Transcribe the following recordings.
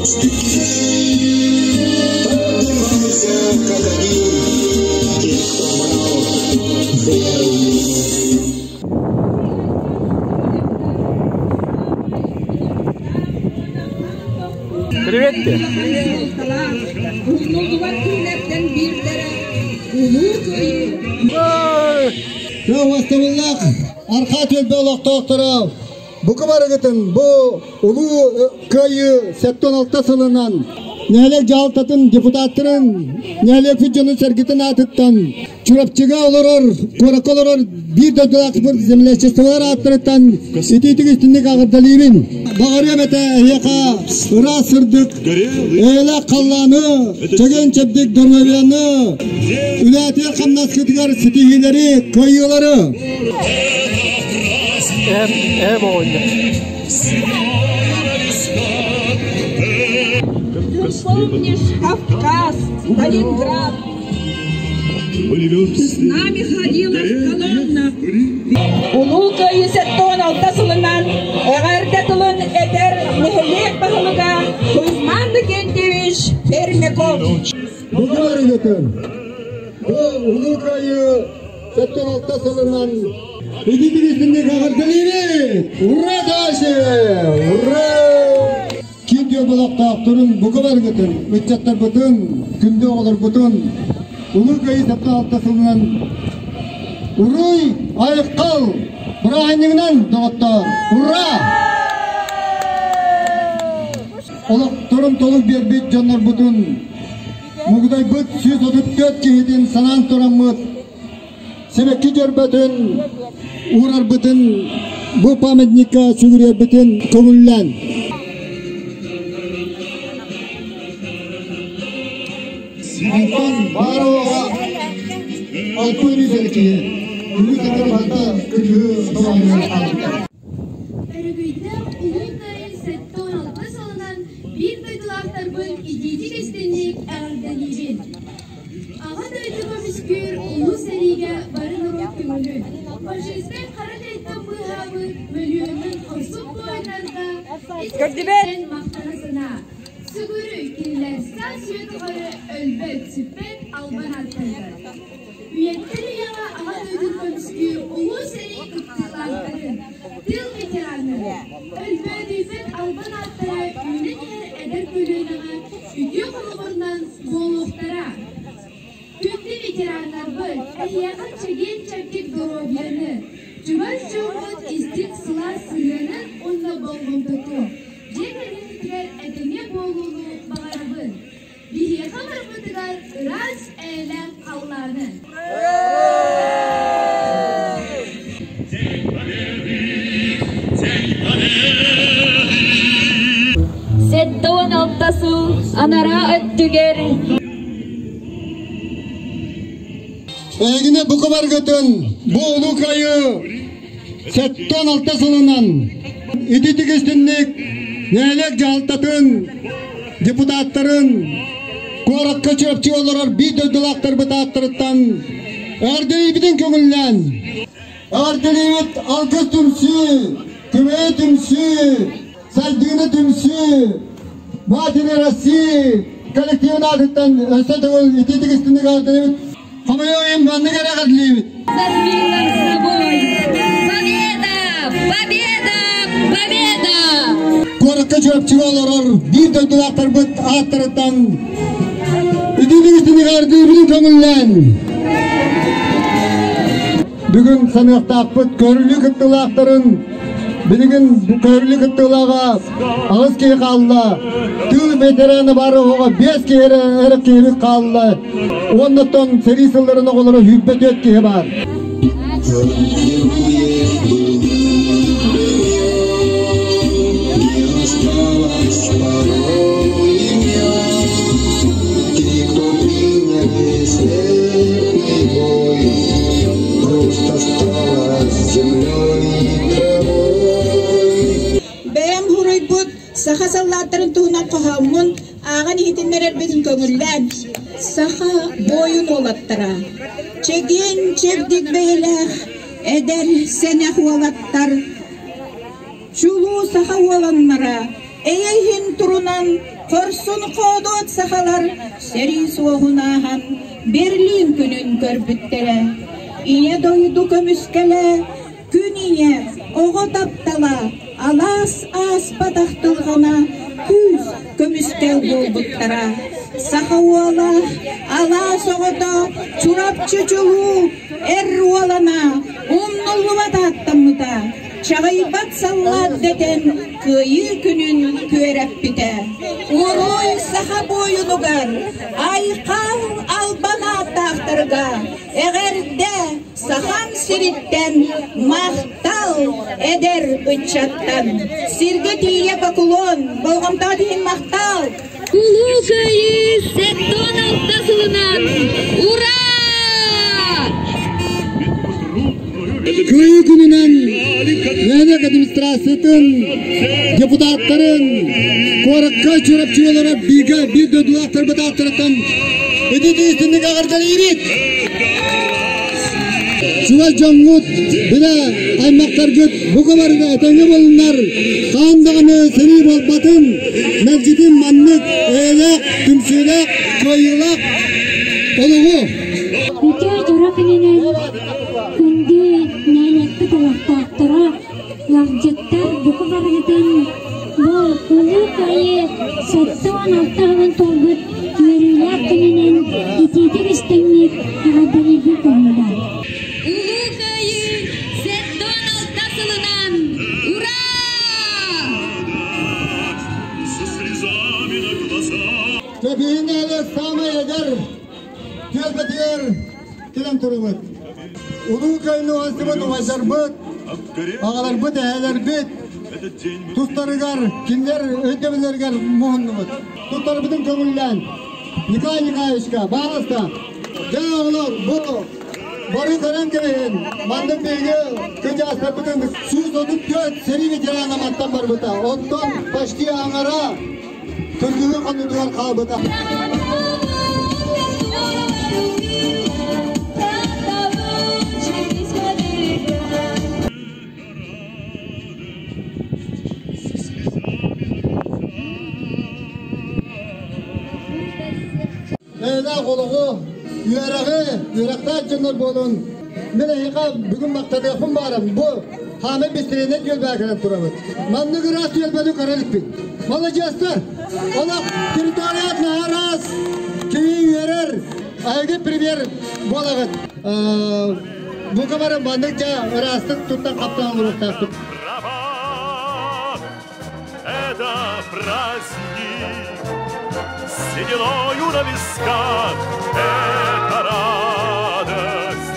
Штыки. Поднимайся, как один, те, кто брал Берлин. Привет ты. Бастабыллах Архат түөлбэ олохтоохторо бука барыгытын бу улуу Кыайыы 76 сылынан нэһилиэк дьаһалтатын депутаттарын, нэһилиэк дьонун сэргитин аатыттан Чурапчыга олорор, куоракка олорор биир дойдулаахпыт землячестволар ааттарыттан итиитик истинник аҕырдалыыбын. Баҕарыам этэ эһиэхэ ыраас сырдык, эйэлээх халлааны, чэгиэн-чэбдик доруобуйаны, үлээтигэр хамнаскытыгар ситиһиилэри, кыайыылары. Эм, эм оҕонньор. Ты помнишь Кавказ, Сталинград? Ты с нами ходила в колоннах. Улуу Кыайыы 76 сылынан эҕэрдэ тылын этэр нэһилиэк баһылыга Кузьман Викентьевич Пермяков. Бүгүн бу Улуу Кыайыы 76 сылынан Ититигитинник эҕэрдэлиибит! Ура, дальше! Ура! Киин дьуобалахтаахтарын бука барыгытын, ыччаттарбытын, күндү оҕолорбутун Улуу Кыайыы 76 сылынан Уруй, айхал! Бырааһынньыгынан, доҕоттоор! Ура! Олохторун толук биэрбит дьоннорбутун Мугудайбыт 134 киһитин санаан тураммыт Сибэкки дьөрбөтүн уурарбытын бу памятникка сүгүрүйэрбитин көҥүллээн. Онтон баар оҕоҕо алтын үсэркиһи үгүс барыта кытыы тоҕойугар хаалбыта. Өрөгөйдөөх Улуу Кыайыы 76 сылынан биир дойдулаахтарбын итиитик истиҥник эҕэрдэлиибин! Аҕа дойду көмүскүүр улуу сэриигэ бары норуот көҥүлүн, фашистскай хара дьайтан быыһаабыт мөлүйүөнүн хорсун буойуннарга ис-истэн махтана санаа. Сүгүрүй кинилэр саас-үйэ тухары өлбөт-сүппэт албан ааттарыгар. Үйэттэн үйэҕэ Аҕа дойдун көмүскүүр улуу сэрии кыттыылаахтарын, тыыл ветераннарын, өлбөөдүйбэт албан ааттара үүнэн иһэр эдэр көлүөнэҕэ үтүө холобурунан буолуохтара. Күндү ветераннарбыт, эһиэхэ чэгиэн-чэбдик доруобуйаны, чугас дьоммут истиҥ сылаас сыһыанын уонна болҕомтотун, дьиэ кэргэнитигэр этэҥҥэ буолууну баҕарабын. Биһиэхэ барбытыгар ыраас эйэлээх халлааны. 76 сыл анараа өттүгэр Эһигини бука баргытын бу улуу кыайыы 76 сылынан ититик истинник нэһилиэк дьаһалтатын депутаттарын куоракка чыапчы олорор биир дойдулаахтарбыт ааттарыттан эҕэрдэлиибитин көҥүллээн эҕэрдэлиибит алгыс түмсүү күбэйэ түмсүү сайдыыны түмсүү Матери России коллективын аатыттан өссө төгүл ититик истинник эҕэрдэлиибит хомойуох иһин маннык эрэ эҕэрдэлиибит Со собой! Победа! Победа! Победа! Куоракка Чурапчыга олорор биир дойдулаахтарбыт ааттарыттан итиитик истиҥник эҕэрдэлиибитин көҥүллээн Бүгүн саныахтаахпыт көрүлүү кыттыылаахтарын билигин көрүлүү кыттыылааҕа аҕыс киһи хаалла. Тыыл ветераны баар оҕоҕо биэс киһи эрэ киһибит хаалла. Уоннаттан сэрии сылларын оҕолоро 24 киһи баар. Бэйэм хуруйбут саха саллааттарын туһунан хоһооммун ааҕан иһитиннэрэрбин көҥүллээн саха буойун уолаттара чэгиэн чэбдик бэйэлээх эдэр сэнэх уолаттар чулуу саха уоланнара эйэ иһин турунан. Хорсун хоодуот сахалар сэрии суоһун ааһан Берлин күнүн көрбүттэрэ. Ийэ дойду көмүскэлэ, күн ийэ, оҕо таптала, алаас ааспатах тылҕана күүс көмүскэл буолбуттара. Саха уола, алаас оҕото, Чурапчы чулуу эр уолана умнуллубат ааттаммыта. Чаҕыйбат саллаат дэтэн Кыайыы күнүн күөрэппитэ. Уруй саха буойунугар, айхал албан ааттаахтарга эҕэрдэ Сахам сириттэн махтал эдэр ыччаттан. Сиргэ тиийэ поклон, болҕомтоҕо иһин махтал! Улуу Кыайыы 76 сылынан! Ура! Кыайыы күнүнэн нэһилиэк администрациятын депутаттарын, куоракка Чурапчылара бииргэ биир дойдулаахтарбыт ааттарыттан ититии истинник эҕэрдэлиибит! Чугас дьоҥҥут, билэ аймахтаргыт бука барыта этэҥҥэ буолуннар, хаан даҕаны сэрии буолбатын, мэлдьитин маннык эйэлээх, түмсүүлээх, кыайыылаах олоҕу! Үтүө дьоро күнүнэн күндү нэһилиэкпит олохтоохторо, ыалдьыттар бука барыгытын бу Улуу Кыайыы 76 сылын туолбут үөрүүлээх күнүнэн итиитик истиҥник эҕэрдэлиирбит көҥүлэ. Улуу Кыайыы 76 сылынан! Ура! Көбүһүн самай эдэр түөлбэтигэр кэлэн турабыт. Улуу Кыайыыны уһансыбыт убайдарбыт, аҕаларбыт, эһээлэрбит тустарыгар, кинилэр өйдөбүллэригэр муһуннубут. Туттарбытын көҥүллээн Николай Николаевичка, баҕаста, дьэ оҕолор, бу бары көрөн кэбиһин, маннык биһиги кыдьаастарбытын 134 сэрии ветерана мантан барбыта. Оттон почти аҥара кыргыһыы хонуутугар хаалбыта. Эйэлээх олоҕу, үөрэҕи, үөрэхтээх дьоннор буолун. Мин эһиэхэ бүгүн махтаныахпын баарым. Бу хаамай бистренэн түөлбэҕэ кэлэн турабыт. Маннык ыраас түөлбэни көрө иликпин. Маладьыастар! Олох территорият наһаа ыраас, киһи үөрэр, эһиги пример буолаҕыт. Бука бары маннык дьэ ыраастык туттан хаптан олоруохтаахпыт. Это праздник с сединою на висках, это радость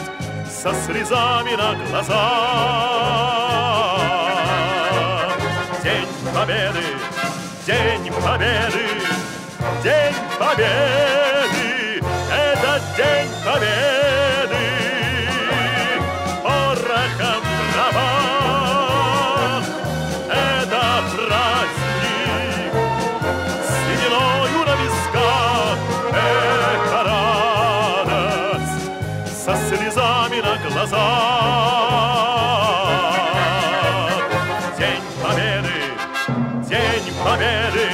со слезами на глазах. День Победы, День Победы, День Победы, это День Победы. Порохом трава, это праздник с сединою на висках, это радость со слезами на глазах. День Победы, День Победы,